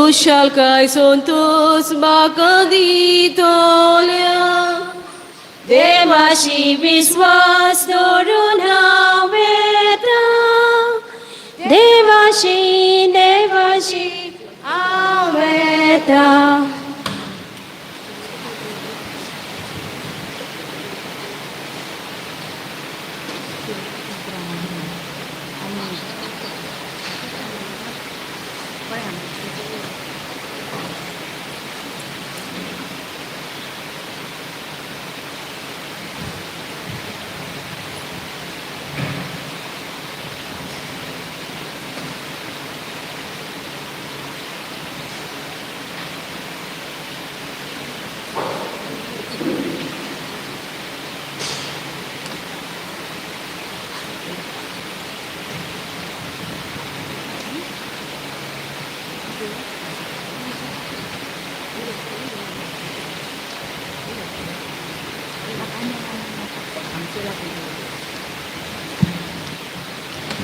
खुशालकाय संतोस म्हाका दितल्या. देवाशी विश्वास दवरून हांव येता, देवाशी देवाशी हांव येता.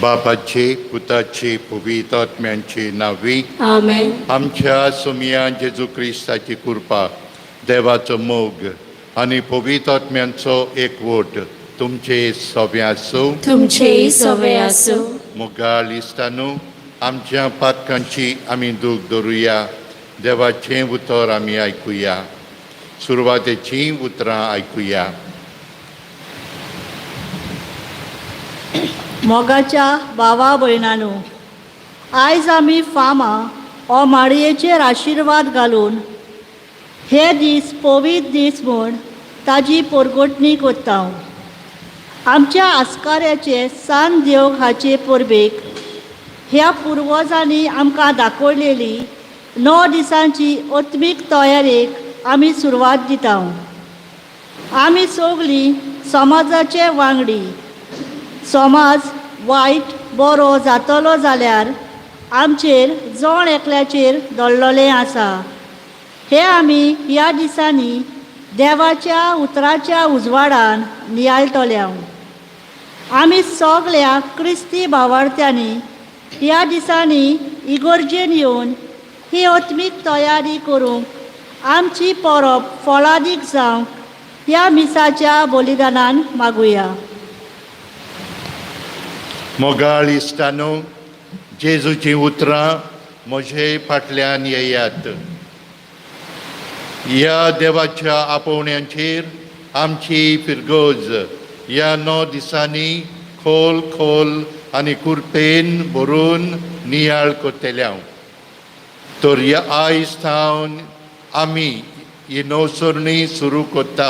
बापाचे, पुताचे, पवित्र आत्म्यांचे नांवी. आमेन. आमच्या सोमया जेजू क्रिस्ताची कृपा, देवाचो मोग आनी पवित्र आत्म्यांचो एकवट तुमचे सगळे आसूं. तुमचेय सवे आसूं. मोगाळ इश्टांनो, आमच्या पातकांची आमी दूख धरुया. देवाचें उतर आमी आयकुया. सुरवातेचीं उतरां आयकुया. मोगाच्या भावा भयणानो, आयज आमी फामा हो माळयेचेर आशिर्वाद घालून हे दीस पवित्र दीस म्हूण ताजी परगटणी करता. आमच्या आस्काऱ्याचे सान देव हाचे परबेक ह्या पुर्वजांनी आमकां दाखयलेली 9 दिसांची आत्मीक तयारेक आमी सुरवात दिता. आमी सगळीं समाजाचे वांगडी. समाज वायट बरो जातलो जाल्यार आमचेर जण एकल्याचेर दवरलेलें आसा. हें आमी ह्या दिसांनी देवाच्या उतराच्या उजवाडान नियाळटले. आमी सगळ्या क्रिस्ती भावार्थ्यांनी ह्या दिसांनी इगर्जेन येवन ही आत्मीक तयारी करूंक आमची परब फळादीक जावंक ह्या मिसाच्या बलिदानान मागुया. मोगाळ इश्टांनो, जेजूचीं उतरां म्हजे फाटल्यान येयात. ह्या देवाच्या आपोवण्यांचेर आमची फिरगोज ह्या 9 दिसांनी खोल खोल आनी कुरपेन भरून नियाळ करतले हांव. तर ह्या आयज थावन आमी ही नवसरणी सुरू करता.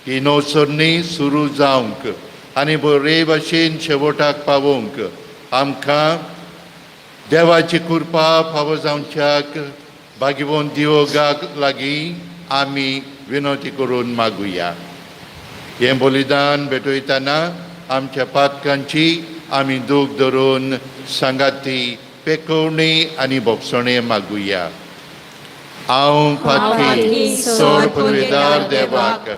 ही नवसरणी सुरू जावंक आनी बरे भशेन शेवटाक पावोवंक आमकां देवाची कृपा फावो जावच्याक भाग्यवंत दिवोगाक लागीं आमी विनवती करून मागुया. हें बलिदान भेटयतना आमच्या पातकांची आमी दूख धरून सांगाती पेकोवणी आनी भोगसणे मागुया. हांव पातकी चड पुरवेदार देवाक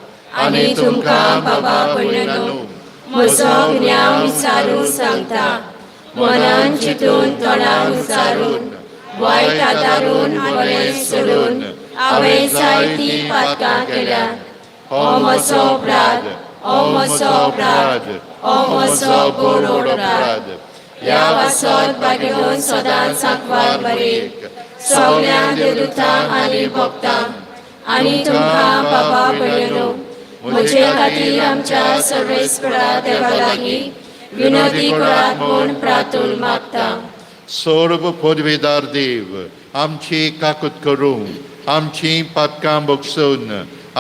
आनी तुमकां बाबा भयणांनो म्हजो गुन्यांव विचारून सांगता. मनान चिंतून तोंडान उच्चारून वायट आदारून बरें सोडून हांवें जायतीं पातकां केल्या. हो म्हजो अपराध, हो म्हजो अपराध, हो म्हजो गोड अपराध. ह्या पासत भाग्यवंत सदांच सांकवार बरी सगळ्या देवदूतांक आनी भक्तांक आनी तुमकां बाबा भयणांनो म्हजे खातीर आमच्या सर्वेस्परा देवा लागीं विनोदी करात म्हूण प्रार्थून मागता. सर्व पदवेदार देव आमची काकूत करूं, आमची पातकां बगसून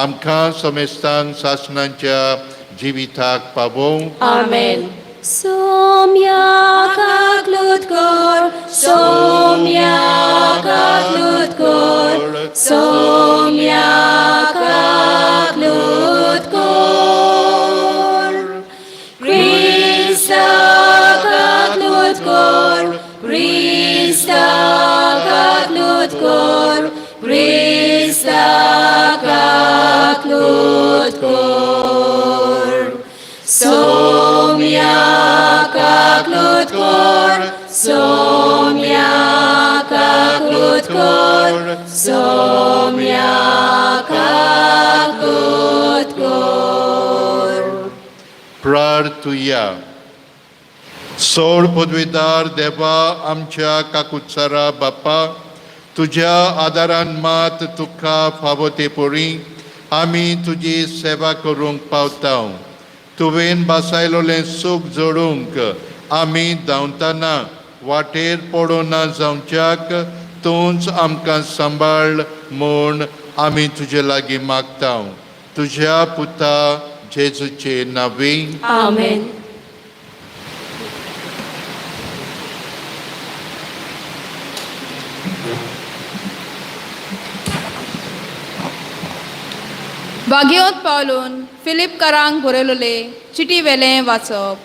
आमकां समेस्तांक सासणांच्या जिविताक पावोवं. आमेन. सोम्या काकलूत कर, सोम्या काकलूत कर, सोम्या काकलूत कर. क्रिस्ता काकलूत कर, क्रिस्ता काकलूत कर, क्रिस्ता काकलूत कर. सोम्या काकलूत कर, सोम्या काकलूत कर. सोम्या काकूत कोर. प्रार्थुया. सोड पदवीदार देवा, आमच्या काकुत्सरा बाप्पा, तुज्या आदारान मात तुका फावो ते परी आमी तुजी सेवा करूंक पावता. तुवें बासायलोलें सूख जोडूंक आमी धांवतना वाटेर पडोना जावच्याक तूंच आमकां सांबाळ म्हूण आमी तुजे लागीं मागता, तुज्या पुता जेजूचे नांवी. आमेन. बागेवत पावलून फिलिपकारांक बरयलोले चिटी वेलें वाचप.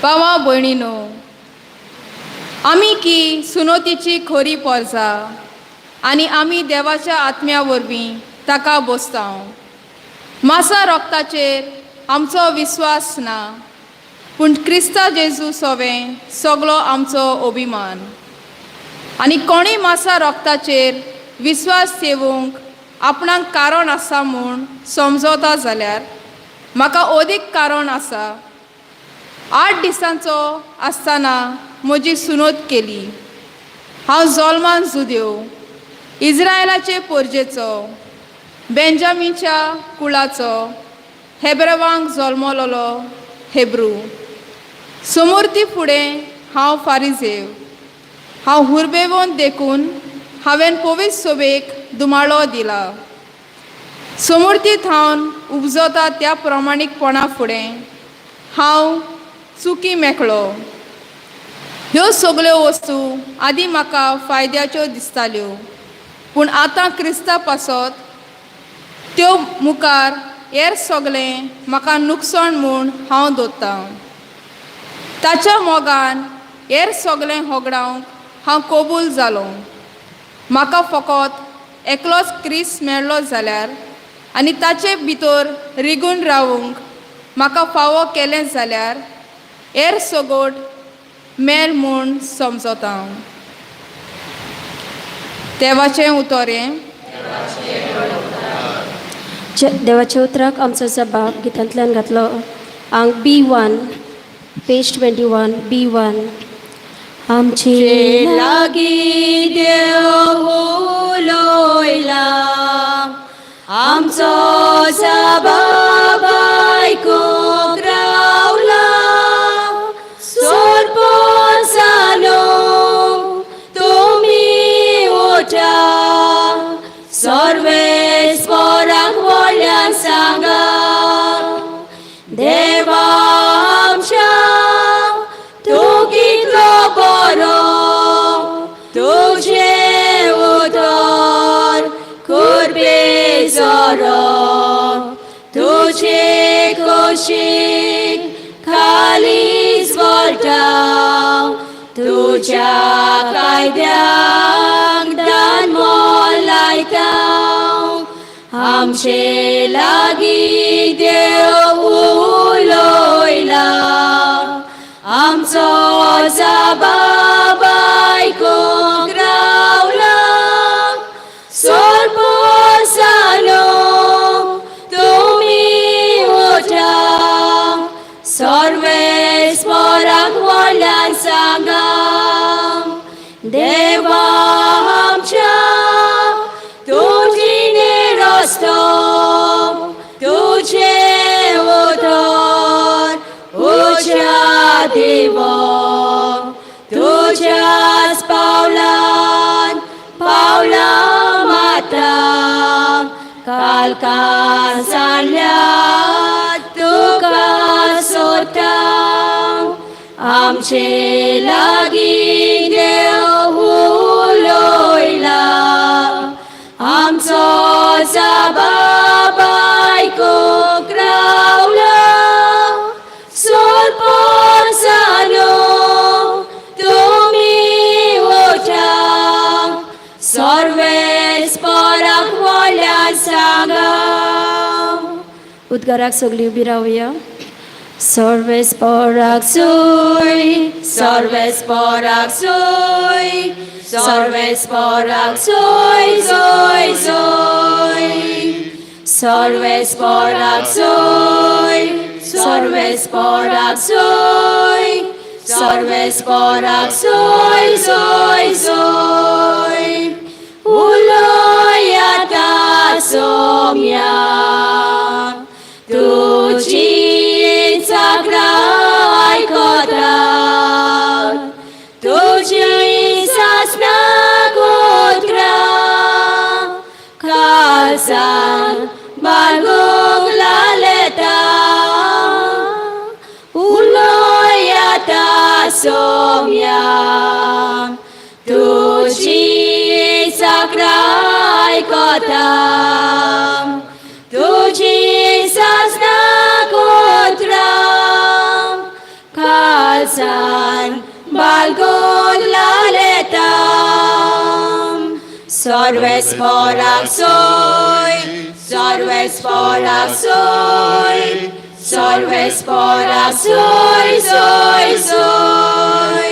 भावा भयणीनो, आमी की सुनोतीची खोरी पोरजा आनी आमी देवाच्या आत्म्या वरवीं ताका बोसतांव. मासा रोगताचेर आमचो विस्वास ना, पूण क्रिस्ता जेजू सोवें सगलो आमचो अभिमान. आनी कोणूय मासा रोगताचेर विस्वास ठेवूंक आपणाक कारण आसा म्हूण समजता जाल्यार म्हाका अदीक कारण आसा. 8 दिसांचो आसतना म्हजी सुनोत केली. हांव जोल्मान जुदेव, इज्रायलाचे पोरजेचो, बेंजामीच्या कुळाचो, हेब्रवांक जल्मलोलो हेब्रू. समूर्ती फुडें हांव फारिजेव. हांव हुरबेवन देखून हांवें पवित्र सोबेक दुमाळो दिला. समूर्ती थावन उपजता त्या प्रमाणीकपणा फुडें हांव चुकी मेकळो. ह्यो सगल्यो वस्तू आदीं म्हाका फायद्याच्यो दिसताल्यो, पूण आतां क्रिस्ता पासत त्यो मुखार हेर सगळें म्हाका नुकसाण म्हूण हांव दवरतां. ताच्या मोगान हेर सगळें होगडावंक हांव कबूल जालो. म्हाका फकत एकलोच क्रिस्त मेळ्ळो जाल्यार आनी ताचे भितर रिगून रावूंक म्हाका फावो केलें जाल्यार हेर सगोट मेल म्हूण समजता. देवाचें उतर हें. देवाच्या उतराक आमचो जबाब गितांतल्यान घातलो. आंक B1, page 21, B1. आमचे लागीं देव उलयला, आमचो जबाब आयकूंक रावला. सोरपोसानो तुमी उठा, सर्वेस्पराक व्हडल्यान सांगा. देवा आमच्या तूं कितलो बरो, तुजें उतर कुर्बे जोरो. तुजे कोशीक खालीच वळटा, तुज्या कायद्यांक दान मोल लायता. आमचे लागीं देव उलयला, आमचो जबाब आयकूंक रावला. सोरपोसानो तुमी उठा, सर्वेस्पराक व्हडल्यान सांगा. देवा आमच्या तुजी रस्तो, तुजें उतर उज्या देव. तुज्याच पावलान पावलां माता, कालकान सांडल्या तुका सोदता. आमचे लागीं देव उलयला, आमचो जबाब आयकूंक रावला. सोरपोसानो तुमी उठा, सर्वेस्पराक व्हडल्यान सांगा. उद्गाराक सगळीं उबी रावया. सर्वेस्पराक सूय, सर्वेस्पराक सूय, सर्वेस्पराक सोय सोय सोय सर्वेस्पराक सोय सर्वेस्पराक सोय सर्वेस्पराक सोय सोय सोय उलयाता सोम्या तुजी चाकरां आयकता तुजी सासणां कोतरां खालसान बागूंक लालेता उलयाता सोम्या तुजी चाकरां आयकता तुजी सासणां कोतरां खालसान बालगोन लालेता सर्वेस्पराक सोय सर्वेस्पराक सोय सर्वेस्पराक सोय सोय सोय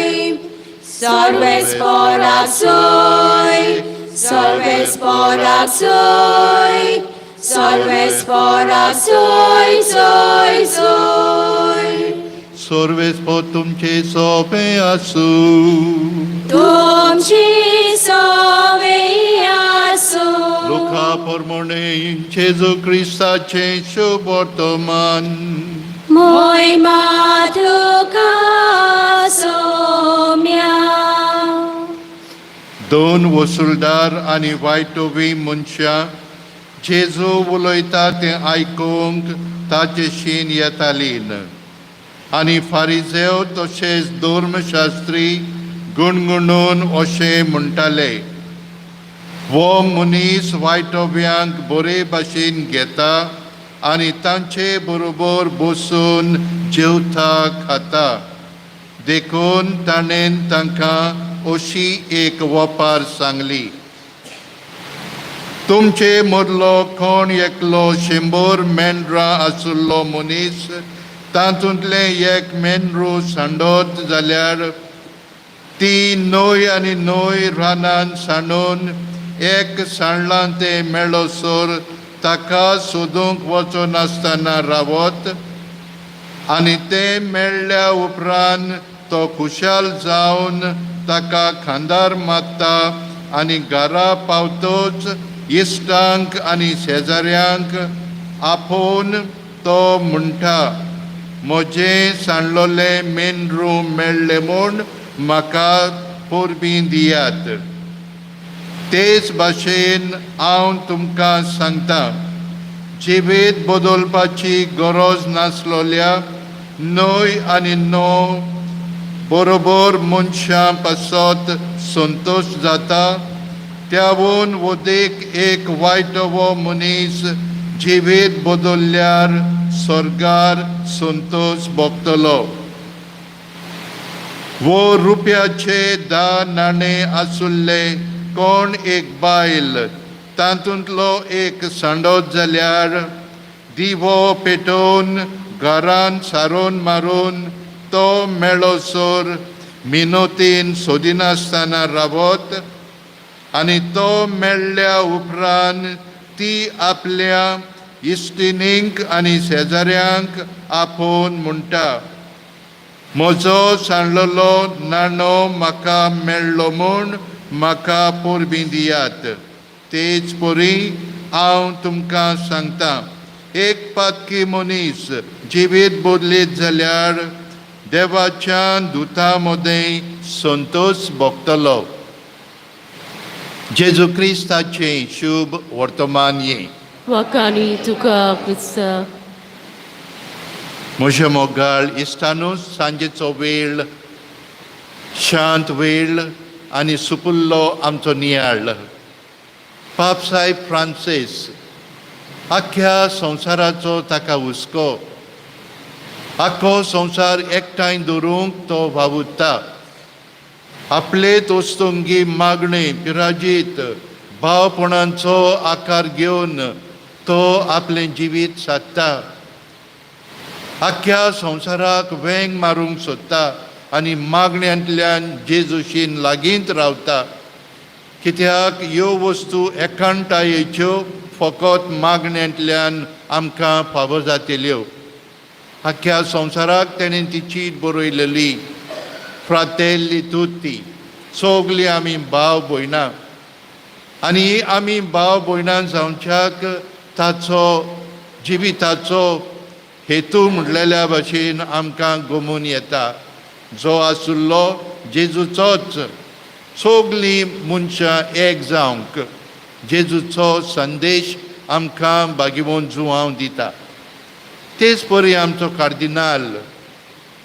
सर्वेस्पराक सोय सर्वेस्पराक सोय सर्वेस्पराक सोय सोय सोय सर्वेस्पर तुमचे सोपे आसूं. तुमची सवे आसूं. लुका प्रमाणे जेजू क्रिस्ताचें शुभ वर्तमान. मोहिमा तुका सोम्या. दोन वसुलदार आनी वायटोवी मनशां जेजू उलयता तें आयकूंक ताचे शीन येतालीं आनी फारिजेव तशेंच धर्मशास्त्री गुणगुणून अशें म्हणटाले, हो मनीस वायटोव्यांक बरे भाशेन घेता आनी तांचे बरोबर बसून जेवता खाता. देखून ताणें तांकां अशी एक वपार सांगली, तुमचे मदलो कोण एकलो 100 मेंढरां आशिल्लो मनीस तातूंतलें एक मेंढरू सांडत जाल्यार ती न्हंय आनी न्हंय रानान सांडून एक सांडलां तें मेळसर ताका सोदूंक वचनासतना रावत आनी तें मेळ्ळ्या उपरांत तो खुशाल जावन ताका खांदार मारता आनी घरा पावतच इश्टांक आनी शेजाऱ्यांक आपोवन तो म्हणटा, म्हजें सांडलोलें मेंढरू मेळ्ळें म्हूण म्हाका परबीं दियात. तेच भाशेन हांव तुमकां सांगता, जिवीत बदलपाची गरज नासलोल्या न्हय आनी न्हय बरोबर मनशां पासत संतोश जाता त्यावून वदीक एक वायट हो मनीस जिवीत बदलल्यार स्वर्गार संतोश भोगतलो. वो रुपयाचे 10 नाणे आसुल्ले कोण एक बायल तातूंतलो एक सांडत जाल्यार दिवो पेटोवन घरान सारोवन मारून तो मेळोसर मिनोतीन सोदिनासतना रावत आनी तो मेळ्ळ्या उपरांत ती आपल्या इश्टिणींक आनी शेजाऱ्यांक आपोवन म्हणटा, म्हजो सांडलेलो नाणो म्हाका मेळ्ळो म्हूण म्हाका परबीं दियात. तेच परी हांव तुमकां सांगता, एक पातकी मनीस जिवीत बदलीत जाल्यार देवाच्या दुतां मदें संतोश भोगतलो. जेजू क्रिस्ताचें शुभ वर्तमान हें. वाकाणी तुका क्रिस्ता. म्हज्या मोगाळ इश्टानू, सांजेचो वेळ शांत वेळ आनी सुपुल्लो आमचो नियाळ. पापसाहेब फ्रांसीस आख्ख्या संवसाराचो ताका हुस्को, आख्खो संवसार एकठांय दवरूंक तो वावुरता. आपले दोस्तोंगी मागणे पिराजीत भावपणांचो आकार घेवन तो आपलें जिवीत सादता. आख्ख्या संवसाराक वेंग मारूंक सोदता आनी मागण्यांतल्यान जेजूशीन लागींच रावता. कित्याक ह्यो वस्तू एकांटायेच्यो फकत मागण्यांतल्यान आमकां फावो जातल्यो. आख्ख्या संवसाराक तेणें ती चीट बरयलेली फ्रातेल्ली तुत्ती. सगलीं आमी भाव भयणां आनी आमी भाव भयणां जावच्याक ताचो जिविताचो हेतू म्हटलेल्या भशेन आमकां गमून येता, जो आसुल्लो जेजूचोच. सगलीं मनशां एक जावंक जेजूचो संदेश आमकां बागीवोन जुवांव दिता. तेच परी आमचो कार्दिनाल,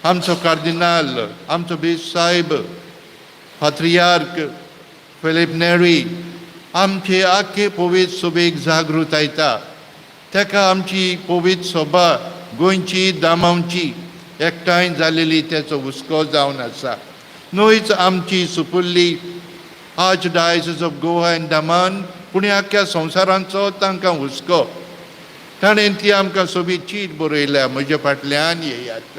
आमचो कार्दिनाल, आमचो बेस साहेब पात्रियार्क फिलीप नेरी आमचे आख्खे पवित्र सभेक जागृत आयता. ताका आमची पवित्र सभा गोंयची दामांवची एकठांय जालेली तेचो हुस्को जावन आसा. न्हयच आमची सुपुल्ली archdiocese of Goa and Daman, पूण आख्ख्या संवसारांचो तांकां हुस्को. ताणें ती आमकां सोबीत चीट बरयल्या, म्हज्या फाटल्यान येयात.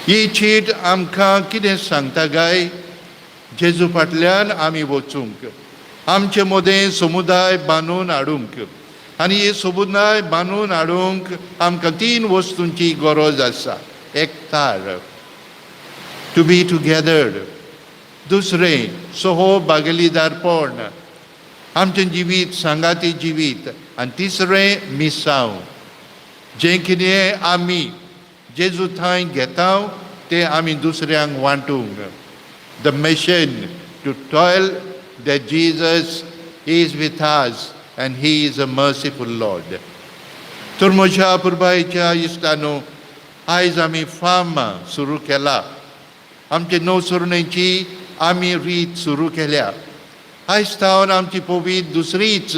ही चीट आमकां कितें सांगता काय? जेजू फाटल्यान आमी वचूंक, आमचे मदें समुदाय बांदून हाडूंक. आनी हे समुदाय बांदून हाडूंक आमकां तीन वस्तूंची गरज आसा. एकतार, टू बी टुगेदर. दुसरें सहो बागलीदारपण, आमचें जिवीत सांगाती जिवीत. आनी तिसरें मिसांव, जें कितें आमी जेजू थंय घेता तें आमी दुसऱ्यांक वांटूंक. The mission to tell that Jesus is with us and he is a merciful Lord. तर म्हज्या पुरबायेच्या इश्टानो, आयज आमी फार्म सुरू केला. आमचे नवसरणेची आमी रीत सुरू केल्या. आयज सावन आमची पवीत दुसरीच.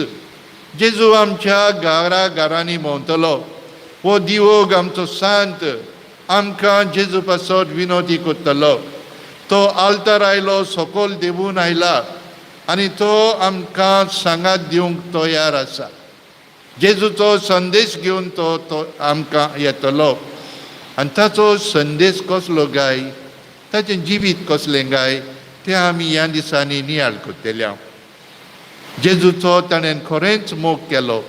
जेजू आमच्या घरा घरांनी भोंवतलो. हो दिवोग आमचो सांत आमकां जेजू पासत विनोदी करतलो. तो आल्तार आयलो, सकयल देंवून आयला आनी तो आमकां सांगात दिवंक तयार आसा. जेजूचो संदेश घेवन तो तो आमकां येतलो. आनी ताचो संदेश कसलो गाय, ताचें जिवीत कसलें गाय, तें आमी ह्या दिसांनी नियाळ करतले. जेजूचो ताणें खरेंच मोग केलो,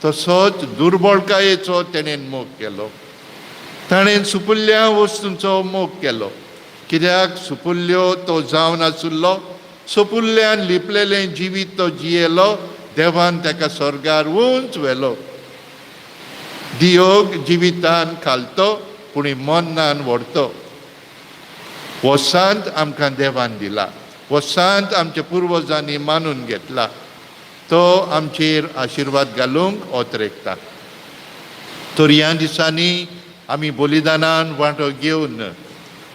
तसोच दुर्बळकायेचो तेणें मोग केलो. ताणें सुपुल्ल्या वस्तूंचो मोग केलो, कित्याक सुपुल्ल्यो तो जावन आशिल्लो. सुपुल्ल्यान लिपलेलें जिवीत तो जियेलो. देवान ताका स्वर्गार उंच व्हेलो. दियोग जिवितान खालतो पूण मनान व्हरतो. हो सांत आमकां देवान दिला, हो सांत आमच्या पुर्वजांनी मानून घेतला. तो आमचेर आशिर्वाद घालूंक ओतरेकता. तर ह्या दिसांनी आमी बलिदानान वांटो घेवन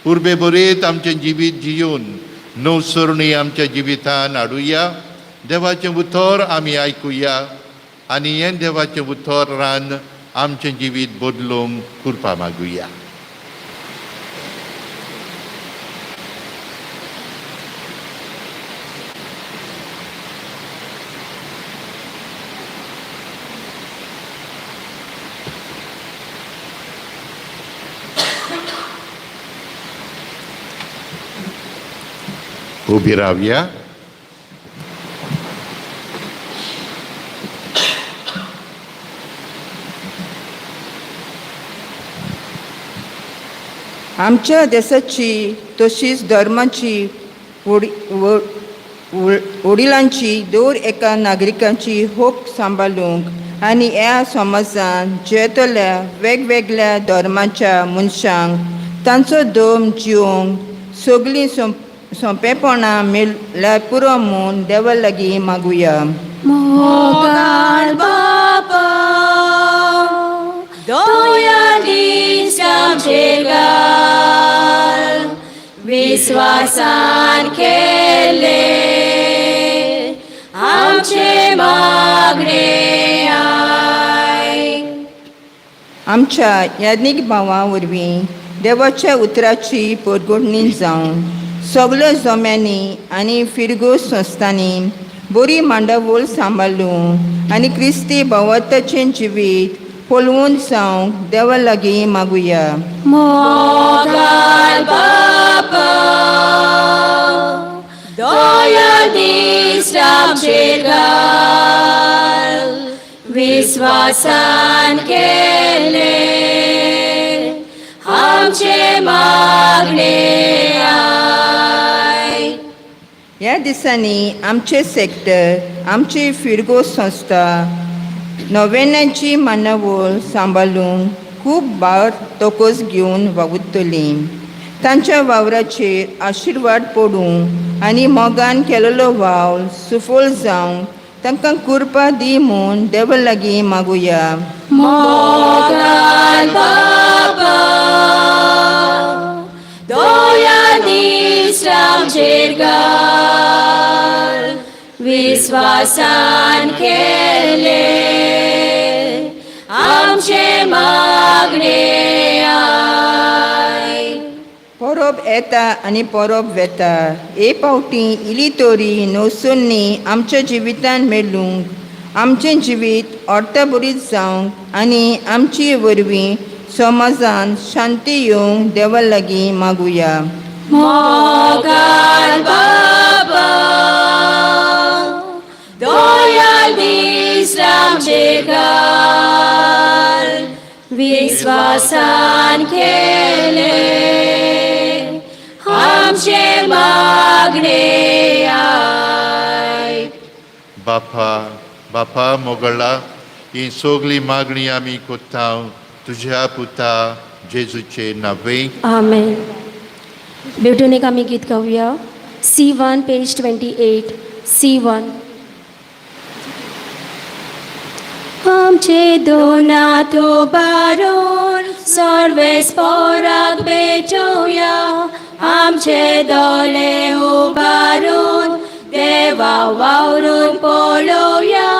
उर्बे बरेत आमचें जिवीत जियोवन नवसरणी आमच्या जिवितान हाडुया. देवाचें उतर आमी आयकुया आनी हें देवाचें उतरान आमचें जिवीत बदलूंक कृपा मागुया. उबी रावया. आमच्या देशाची तशीच धर्माची वडिलांची दर एका नागरिकांची हक सांबाळूंक आनी ह्या समाजान जियेतल्या वेगवेगळ्या धर्माच्या मनशांक तांचो धर्म जिवंक सगळीं सोंपेपणां मेळ्ळ्यार पुरो म्हूण देवा लागीं मागुया. मोगाळ बापा, दोयांनी आमचे घाल, विस्वासान केले आमचे मागणे आयक. आमच्या याज्ञीक भावां वरवीं देवाच्या उतराची परगटणी जावन सगल्या जम्यांनी आनी फिरगो संस्थांनी बरी मांडावळ सांबाळूं आनी क्रिस्ती भावार्थाचें जिवीत पळोवन जावंक देवा लागीं मागुया. मोगाळ बापा, दया दीस आमचेर घाल विस्वासान केले आमचे मागणे आयक. ह्या दिसांनी आमचे सेक्टर आमची फिरगो संस्था नव्याण्यांची मानावळ सांबाळून खूब भार तोकोस घेवन वावुरतली. तांच्या वावराचेर आशिर्वाद पडूं आनी मोगान केलेलो वावर सुफळ जावंक तांकां कृपा दी म्हूण देवा लागीं मागुया. मोगाल बाबा दया दीस आमचेर घाल विस्वासान केले आमचे मागणे आयक. परब येता आनी परब वेता. हे पावटी इली तरी नवसुन्नी आमच्या जिवितान मेळूंक आमचें जिवीत अर्थभरीत जावंक आनी आमची वरवीं समाजान शांती येवंक देवा लागीं मागुया. मोगाल बाबा दया दीस आमचेर घाल विस्वासान केले आमचे मागणे आयक. बापा बापा मोगळा ही सगळी मागणी आमी कोत्ता तुझ्या पुता जेजूचे नावे. आमेन. भेटून एक आमी गीत गावया. C1 page 28 C1. आमचे दोनात उबारून सर्वेस पोराक भेटोवया आमचे दोळे उबारून देवा वावरून पळोवया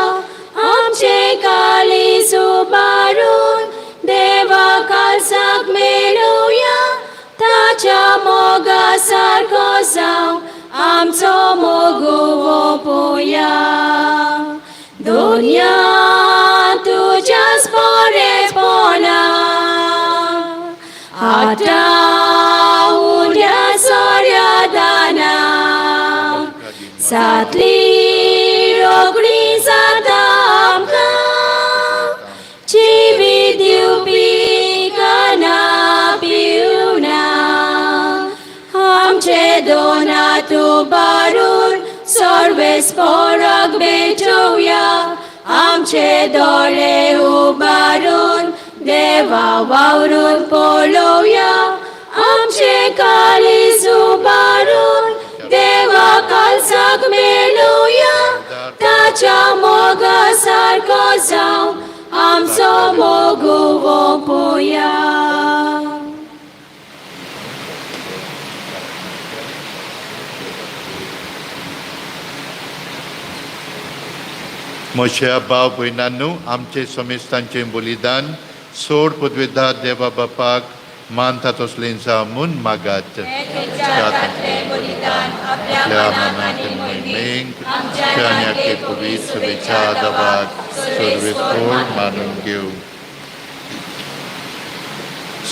आमचे काळीज उबारून देवा काळजाक मेळोवया ताच्या मोगा सारको जावं आमचो मोग पोया दुनिया तुझ्याच बरेपणा आतां उद्या सोऱ्या दाना सातली रोगणी जाता आमकां जिवीत दिवपी काना पिवना आमचे दोनात उबारून सर्वेस पोराक भेटोवया आमचे दोळे उबारून देवा वावरून पळोवया आमचे काळीज उबारून देवा काळजाक मेळोवया ताच्या मोगा सारको जावं आमचो मोग पोया. म्हज्या भाव भयणांनो आमचे समेस्तांचें बलिदान सोड पदवेदार देवा बापाक मानता तसलें जावं म्हूण मागात. आपल्या मनात मोहिमेक आनी आखे पवित्र शुभेच्छा दबाक सर्वेस्पोर मानून घेवं.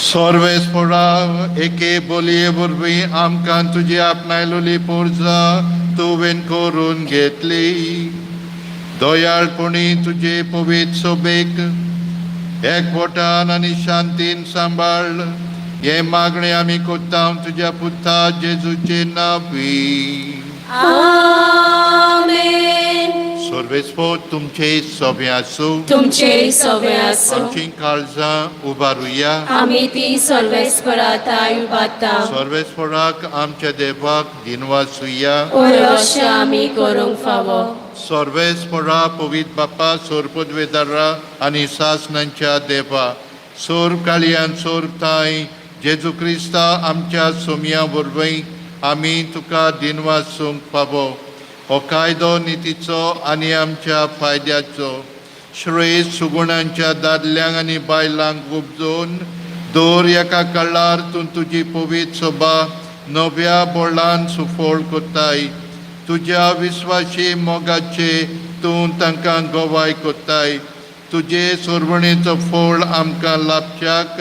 सर्वेस्पोरा एके बोलये वरवीं आमकां तुजी आपणायलोली पोरजा तुवें करून घेतली. दयाळपणी तुजे पवित्र सोबेक एकवटान आनी शांतीन सांबाळ हें मागणें आमी कोत्ता तुज्या पुता जेजूचे नांवी. आमेन. सर्वेस्पोर तुमचे सोबें आसूं. तुमचे सगळे आसूं. आमची काळजां उबारुया. आमी ती सर्वेस्परा ताय उबारता. सर्वेस्पोराक आमच्या देवाक दिनवासुया. अशें आमी करूंक फावो. सर्वेस्पोरा पवित्र बापा सोरपदवेदारा आनी सासणांच्या देवा सोर काळयान सोर ताय जेजू क्रिस्ता आमच्या सोमया वरवीं आमी तुका दिनवासूंक फावो. हो कायदो नितीचो आनी आमच्या फायद्याचो श्रेय सुगुणांच्या दादल्यांक आनी बायलांक उपजोवन दर एका कळार तूं तुजी पवित्र सोबा नव्या बोळान सुफळ कोत्ताय. तुज्या विस्वाशी मोगाचे तूं तांकां गवाय कोत्ताय. तुजे सोरवणेचो फळ आमकां लाभच्याक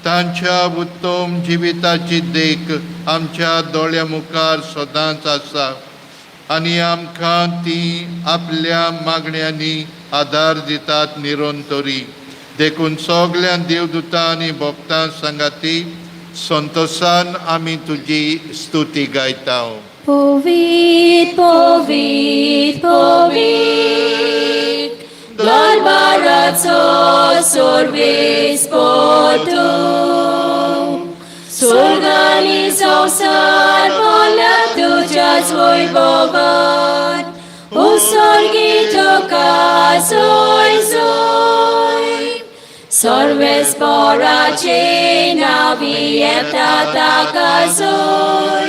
तांच्या उत्तम जिविताची देख आमच्या दोळ्या मुखार सदांच आसा आनी आमकां ती आपल्या मागण्यांनी आदार दितात निरंतरी. देखून सगल्या देवदूतां आनी भक्तां सांगाती संतोसान आमी तुजी स्तुती गायता. पवित्र पवित्र पवित्र दरबाराचो सर्वेस्पोतू, स्वर्ग आनी संवसार भरला तुज्याच वैभवान. उत्सर्गी तुका जय जय. सर्वेस्पराचे नांवी येता ताका जय.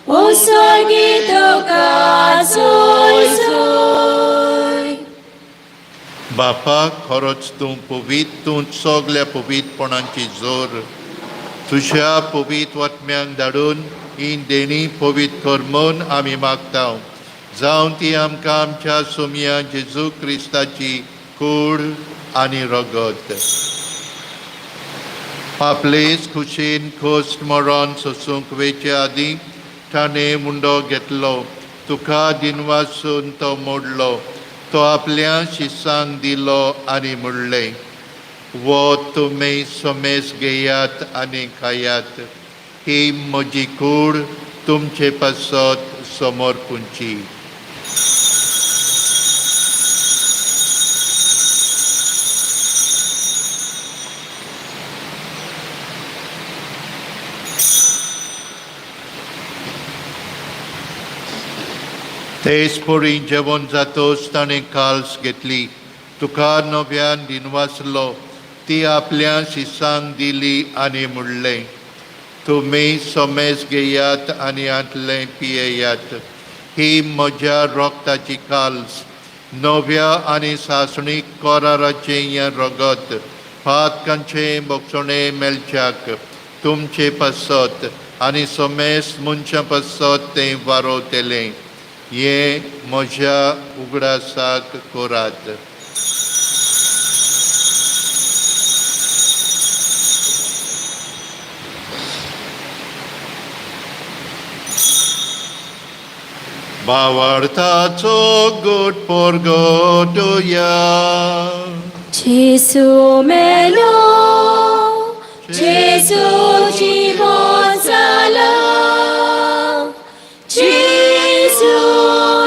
उत्सर्गी तुका जय जय. बापा, खरोच तूं पवित्र, तूं सगल्या पवित्रपणाची जोर. तुज्या पवित्र आत्म्यांक धाडून ही देणी पवित्र कर म्हूण आमी मागता, जावं ती आमकां आमच्या सोमया जेजू क्रिस्ताची कूड आनी रगत. आपलेच खुशीन खोस मरण सोसूंक वेचे आदीं ताणें मुंडो घेतलो, तुका दिनवासून तो मोडलो, तो आपल्या शिसांक दिलो आनी म्हणलें, वो तुमी समेस घेयात आनी खायात. ही म्हजी कूड तुमचे पासत समर्पूंची. तेच परी जेवण जातोच ताणें काल्स घेतली, तुका नव्यान दिनवासलो, ती आपल्या शिसांक दिली आनी म्हणलें, तुमी समेस घेयात आनी हांतलें पियेयात. ही म्हज्या रोगताची काल्स, नव्या आनी सासणीक कराराचें हें रगत, पातकांचें भोगसणें मेळच्याक तुमचे पासत आनी समेस मनशां पासत तें वारोवतलें. हें म्हज्या उगडासाक करात. भावार्थाचो गोट परगटुया. जेजू मेलो, जेजू जिवो जाला, जेजू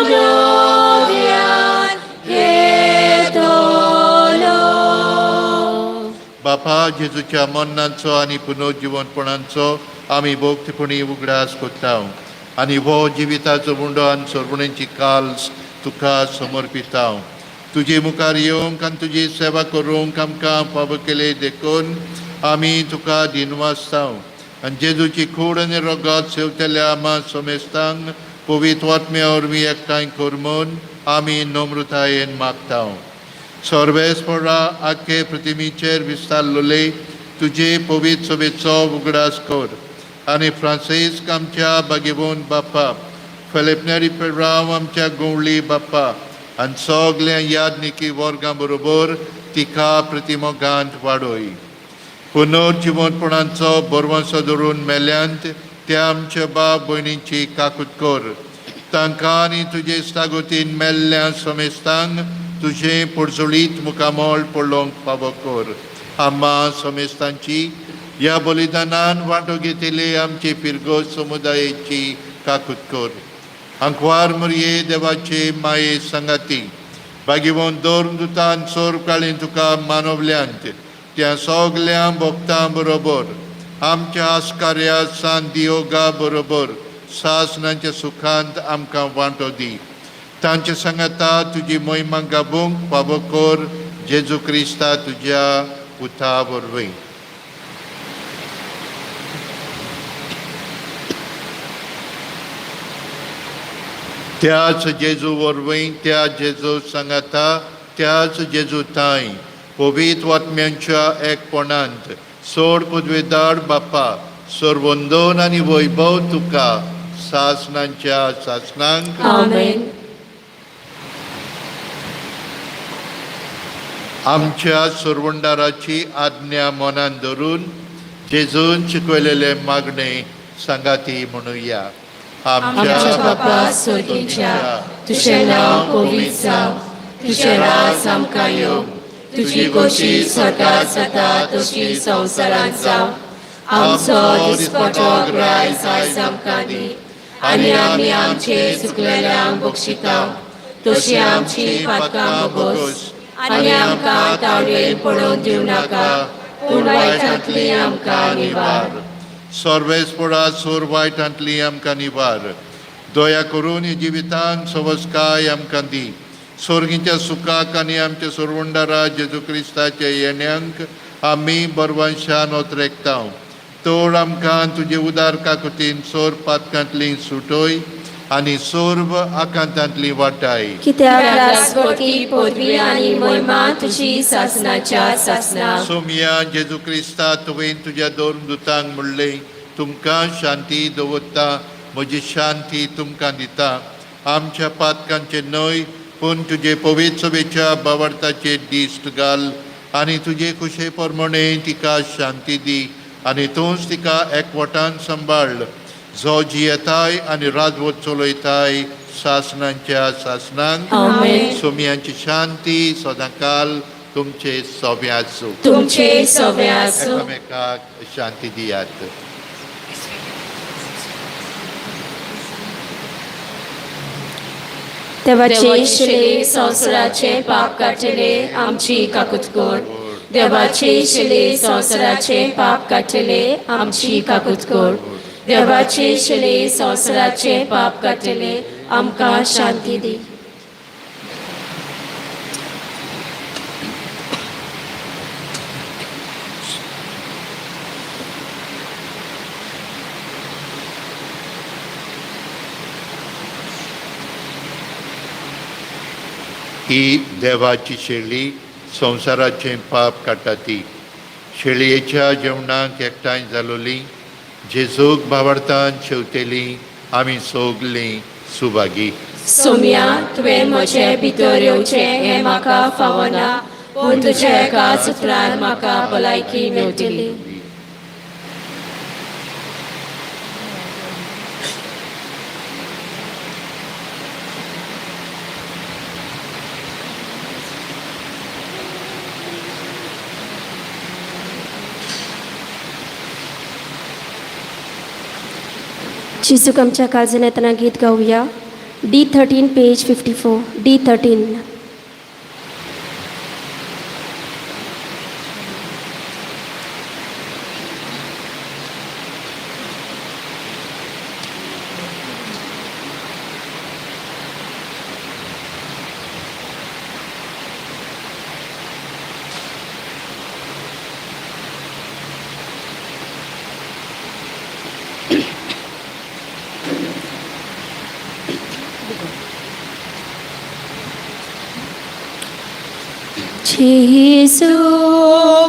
नव्यान येतलो. बापा, जेजूच्या मरणाचो आनी पुनर्जिवनपणाचो आमी भोक्तपणी उगडास करता आनी हो जिविताचो मुंडो आनी सरवणेची काल्स तुका समर्पिता. तुजे मुखार येवंक आनी तुजी सेवा करूंक आमकां फावो केले देखून आमी तुका दिनवासता आनी जेजूची कूड आनी रगत सेवतल्या आमा समेस्तांक पवित्र आत्म्या वरवीं एकठांय कर म्हूण आमी नम्रतायेन मागता. सर्वेस्परा, आख्खे प्रतिमेचेर विस्तारलेले तुजे पवित्र सभेचो उगडास कर आनी फ्रांसिस्क आमच्या बागेवन बाप्पा, फेलिपनेरी पेराव आमच्या गोवळी बाप्पा आनी सगल्या यादनिकी वर्गां बरोबर तिका प्रतिमोगांत वाडय. पुनर्जिवनपणाचो बरवंसो धरून मेल्यांत त्या आमच्या बाप भयणींची काकूत कर. तांकां आनी तुजे सागोतीन मेल्ल्या समेस्तांक तुजें पोरजोळीत मुखामळ पळोवंक फावो कर. आम्हा समेस्तांची, ह्या बलिदानान वांटो घेतिल्ले आमचे फिरगोज समुदायेची काकूत कर. आंकवार मरये देवाचे माये सांगाती, बागेवन दोन दुतान सोर काळीन तुका मानवल्यांत त्या सगल्या भक्तां बरोबर आमच्या आस्कार्या सान दियोगा बरोबर सासनाच्या सुखांत आमकां वांटो दी. तांचे सांगाता तुजी मोहिमा गाबोवंक फावो कर, जेजू क्रिस्ता तुज्या पुता वरवीं. त्याच जेजू वरवीं, त्या जेजू सांगाता, त्याच जेजू ताई, पवित्र आत्म्यांच्या एकपणांत सोड पदवेदार बापा, सर्वंदन आनी वैभव तुका सासनांच्या सासनांक. आमेन. आमच्या सरवंडाराची आज्ञा मनान धरून जेजून शिकवलेले मागणे सांगाती म्हणुया. आमच्या बापा स्वर्गीच्या, तुजें नांव पवित्र जावं, तुजें राज आमकां येवं, तुजी खोशी स्वर्गात जाता तशी संवसारांत जावं. आमचो दिसपटो ग्रायस आयज आमकां दी आनी आमी आमचे चुकलेल्यांक बक्षिता तशी आमची पातकां बोगोस आनी आमकां तावडेन पडोवन दिवं नाका, पूण वायटांतली आमकां निवार. सर्वेस्परा सोर वायटांतली आमकां निवार. दया करून जिवितान सवस्काय आमकां दी. सोर्गीच्या सुखाक आनी आमच्या सोरवंडारा जेजू क्रिस्ताच्या येण्यांक आमी बरवंशान ओतरेकता. तोड आमकां तुजे उदार काकुतीन सोर पातकांतली सुटोय आनी सोर्व आकांतांतली वाटाय. कित्याक राजवटी पदवी आनी महिमा तुजी सासनाच्या सासना. सोमया जेजू क्रिस्ता, तुवें तुज्या दोन दुतांक म्हणलें, तुमकां शांती दवरता, म्हजी शांती तुमकां दिता. आमच्या पातकांचे न्हय पूण तुजे पवित्र सभेच्या बावडताचे दिश्ट घाल आनी तुजे खुशे प्रमाणे तिका शांती दी आनी तूंच तिका एकवटान सांबाळ, जो जियेताय आनी राजवट चलयताय सासनांच्या सासनांक. आमेन. सोमयांची शांती सदांकाल तुमचे सोबे आसूं. तुमचे सवे आसूं. एकामेकाक शांती दियात. देवाचे देवाचे संवसाराचे पाप काडटले आमची काकूत कर. देवाचे शिले संवसाराचे पाप काडटले आमची काकूत कर. देवाचे शिले संवसाराचे पाप काडटले आमकां शांती दी. ही देवाची शेळी संवसाराचें पाप काडटा. ती शेळयेच्या जेवणाक एकठांय जालोली जेजूक भावार्थान शेवतेली आमी सगलीं सुभागी. सोम्या, तुवें म्हजे भितर येवचें हें म्हाका फावना, पूण तुज्या एका सुत्रान म्हाका भलायकी मेळटली. जेजूक आमच्या काळजान येतना गीत गावया. D 13 page 54, D 13. जेजू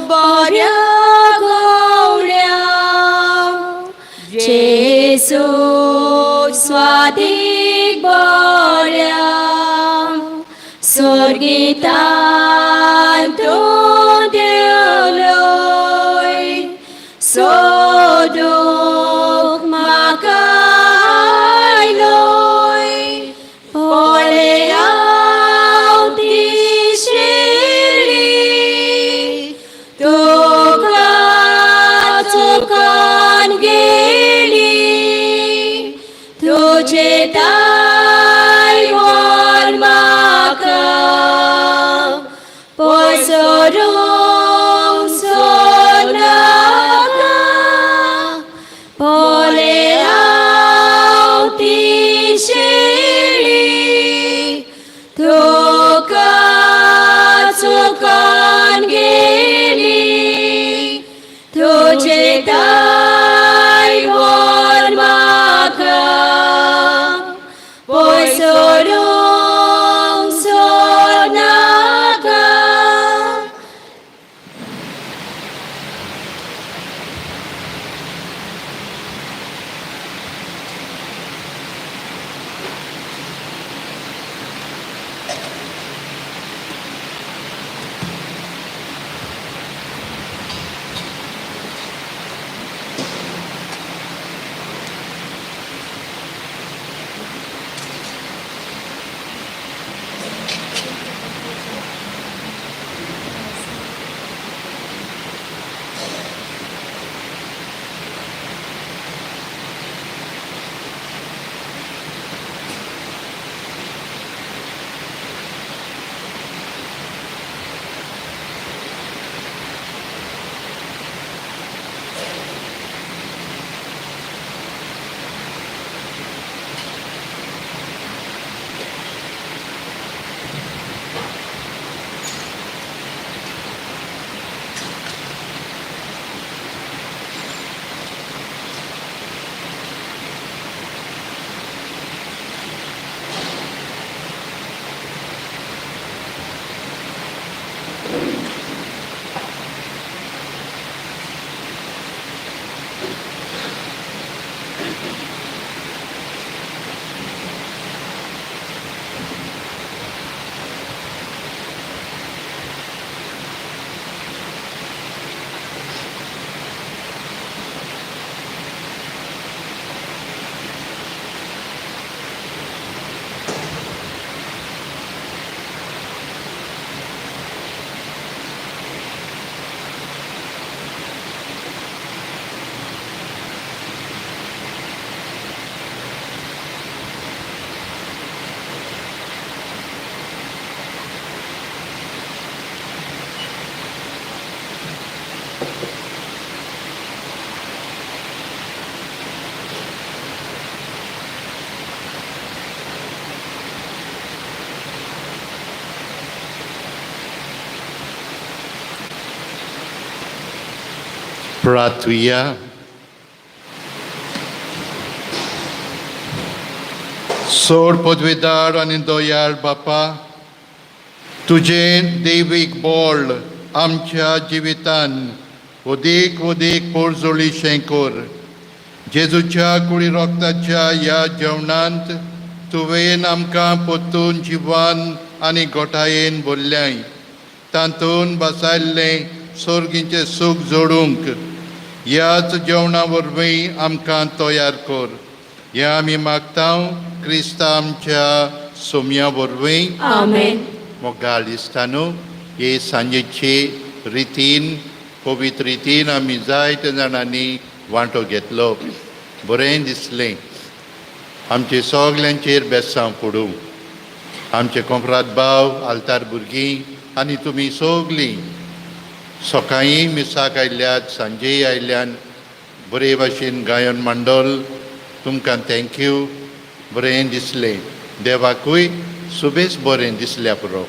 बऱ्या गवळ्या, जेजू स्वादीक बऱ्या, स्वर्गीतान तूं देवलोय सोदूंक म्हाका आयलोय. पळय हांव ती शिरली तुका चुकान गेली, तुजे दायवर म्हाका प्रार्थुया. सोड पदवेदार आनी दयाळ बापा, तुजें दैवीक बळ आमच्या जिवितान वदीक वदीक पोरजोळीशें कर. जेजूच्या कुडी रोगताच्या ह्या जेवणांत तुवें आमकां परतून जिवान आनी गोठायेन भरल्याय. तातूंत बसायल्लें सोर्गीचें सूख जोडूंक ह्याच जेवणा वरवीं आमकां तयार कर. हें आमी मागता क्रिस्ता आमच्या सोम्या वरवीं. आमेन. मोगाळ दिसता न्हू, हे सांजेचे रितीन, पवित्र रितीन आमी जायते जाणांनी वांटो घेतलो. बरें दिसलें. आमचे सगल्यांचेर बेसांव पडूं. आमचे कोंपराद भाव, आल्तार भुरगीं आनी तुमी सगलीं सकाळीं मिसाक आयल्यात, सांजेय आयल्यान. बरे भाशेन गायन मंडळ, तुमकां thank you. बरें दिसलें. देवाकूय सुबेज बरें दिसल्या पुरो.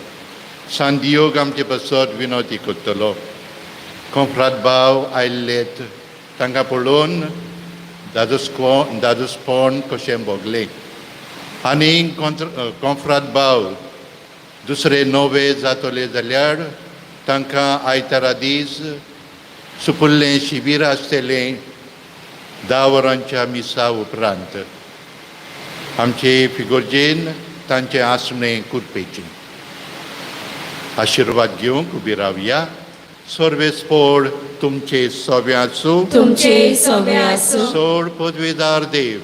सांदियोग आमचे पासत विनोती करतलो. कोंपराद भाव आयिल्लेत, तांकां पळोवन दादोसपण कशें भोगलें. आनी कोंफ्राद भाव दुसरे नवे जातले जाल्यार तांकां आयतारा दीस सुपुल्लें शिबीर आसतलें 10 वरांच्या मिसा उपरांत आमचे फिगोर्जेन तांचें आसणें कुरपेचें. आशिर्वाद घेवंक उबी रावया. सर्वेस्पोड तुमचे सोबे आसूं. तुमचे सवे आसूं. सोड पदवेदार देव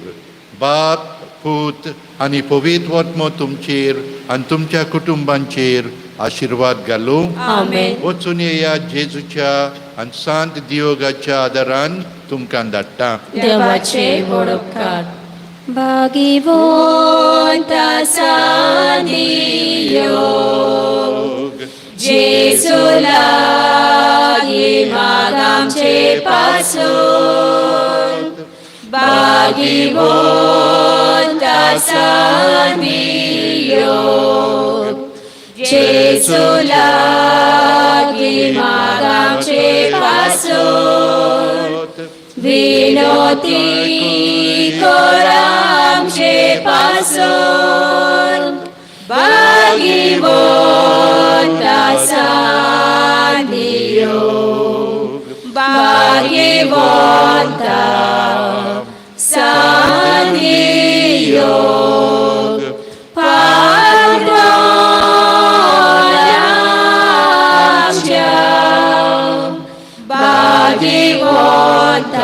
बाप, पूत आनी पवित्र आत्मो तुमचेर आनी तुमच्या कुटुंबांचेर आशिर्वाद घालूं. आमेन. वचून येया. जेजूच्या आनी सांत दियोगाच्या आदारान तुमकां धाडटा. देवाचे व्हड उपकार. भाग्यवंत सांदियोग जेजू लागी माग आमचे पासून. भाग्यवंत सांदियोग जेजू लागी माग आमचे पासून. विनोती कर आमचे पासून. भाग्यवंत सांदियोग, भाग्यवंत सांदियोग, पाद्रोन आमच्या. भाग्यवंत